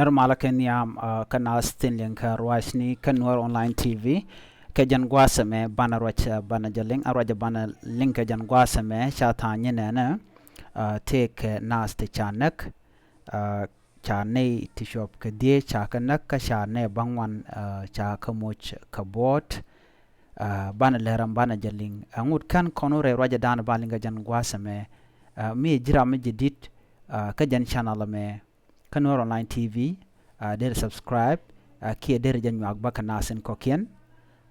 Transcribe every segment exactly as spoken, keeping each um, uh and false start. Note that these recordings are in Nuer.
Ri malä kɛ nhiam, ah, kä naath tin liŋ kɛ ruacni kä Nuer Online T V. Kɛ jɛn gua̱a̱th ɛmɛ banɛ ruac, ah, banɛ jɛ liŋ, a ruac banɛ liŋ kɛ jɛn gua̱a̱th ɛmɛ ca tha̱a̱ŋ nyinɛnɛ, ah, tëëkɛ naath ti ca näk, ah, ca nɛy ti cuɔp kɛ dhieec ca kɛ näk, kä ca nɛy baŋuan, ah, ca kɛ moc kɛ buɔ̱ɔ̱t. Ah, banɛ lɛ ram banɛ jɛ liŋ. Ah, ŋut kän kɔn wä rɛy ruacɛ da̱a̱n ba liŋ kɛ jɛn gua̱a̱th ɛmɛ. Ah, mi ji̱ ram mi jɛ di̱t, ah, kä jɛn channel ɛmɛ kä Nuer Online T V, ah, derɛ subscribe, ah, kiɛ derɛ jɛ nyuak bä kɛ naath in kɔ̱kiɛn.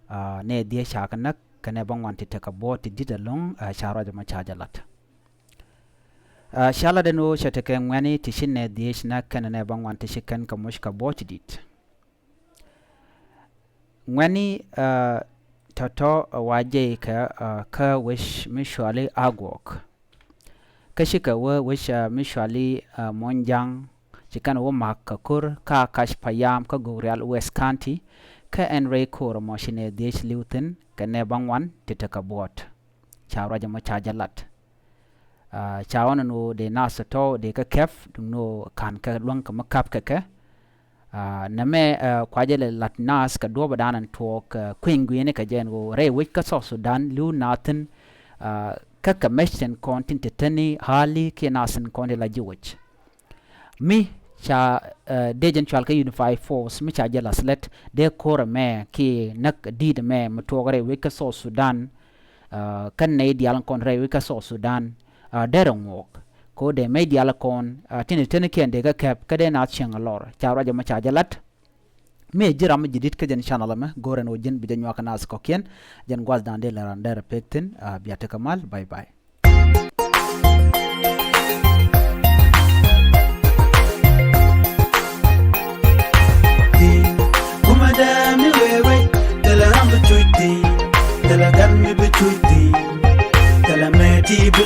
Ah, nɛy dhieec ca kɛ näk, kɛ nɛy baŋuan ti tekɛ buɔ̱ɔ̱t ti di̱t ɛlɔ̱ŋ, ah, ca ruac ɛmɔ ca jɛ lat. Ah, ca lat ɛn ɣöö cɛ tekɛ ŋuɛ̈tni ti ci nɛy dhieec näk kɛnɛ nɛy baŋuan ti ci kɛn kɛ moc kɛ buɔ̱ɔ̱t ti di̱t. Ŋuɛ̈tni, ah, tɔ̱tɔ̱, ah, wa jɛy kɛ, ah, kä wec mi cuali Aguɔk. Kä cikɛ wä wec, ah, mi cuali, ah, Muɔnyjaŋ, ci kɛn wä ma̱k kɛ ko̱r kä Kac Payam kä Gogrial West County, kä ɛn rɛy ko̱r ɛmɔ ci nɛy dhieec li̱w thi̱n kɛ nɛy baŋuan ti tekɛ buɔ̱ɔ̱t. Ca ruac ɛmɔ ca jɛ lat. Ah, ca ɣɔn ɛn ɣöö dee naath tɔ̱tɔ̱ dee kɛ kɛp, duŋni ɣöö /ka̱n kɛ luäŋ kɛ mi ka̱p kɛ kɛ. Ah, nɛmɛ, ah, kua jɛ lɛ lat naath kɛ duɔ̱ɔ̱p ɛ da̱a̱n ɛn tuɔɔk, ah, kui̱ny gui̱i̱ni kɛ jɛ ɛn ɣöö rɛy wec kä South Sudan li̱w naath thi̱n, ah, kä kɛ mec tin kɔn tin te teni hali kiɛ naath tin kɔn ti la ji̱ wec. Mi ca, ah, dee jɛn cual kä Unified Force mi ca jɛ la̱th lät, dee ko̱r ɛmɛ kiɛ näk di̱i̱t ɛmɛ mi tuɔɔk rɛy wec kä South Sudan, ah, kä nɛy diaal kɔn rɛy wec kä South Sudan, ah, derɛ ŋuɔk. Kɛ ɣöö dee mec diaal kɔn, ah, tin te teni kiɛn dee kɛ kɛp, kä dee naath cieŋ ɛ lɔr. Ca ruac ɛmɔ ca jɛ lat. Mi ji̱ ram mi jɛ di̱t kä jɛn channel ɛmɛ, go̱rɛ ɛn ɣöö ji̱n bi jɛ nyuak kɛ naath kɔ̱kiɛn. Jɛn gua̱a̱th da̱a̱n dee lɛ ran derɛ pek thi̱n, ah, bia tekɛ mal. Bye bye. Kuma dɛ mi wee wec, thilɛ ram bi cuc thi̱n, thilɛ gat mi bi cuc thi̱n, thilɛ mɛ ti bi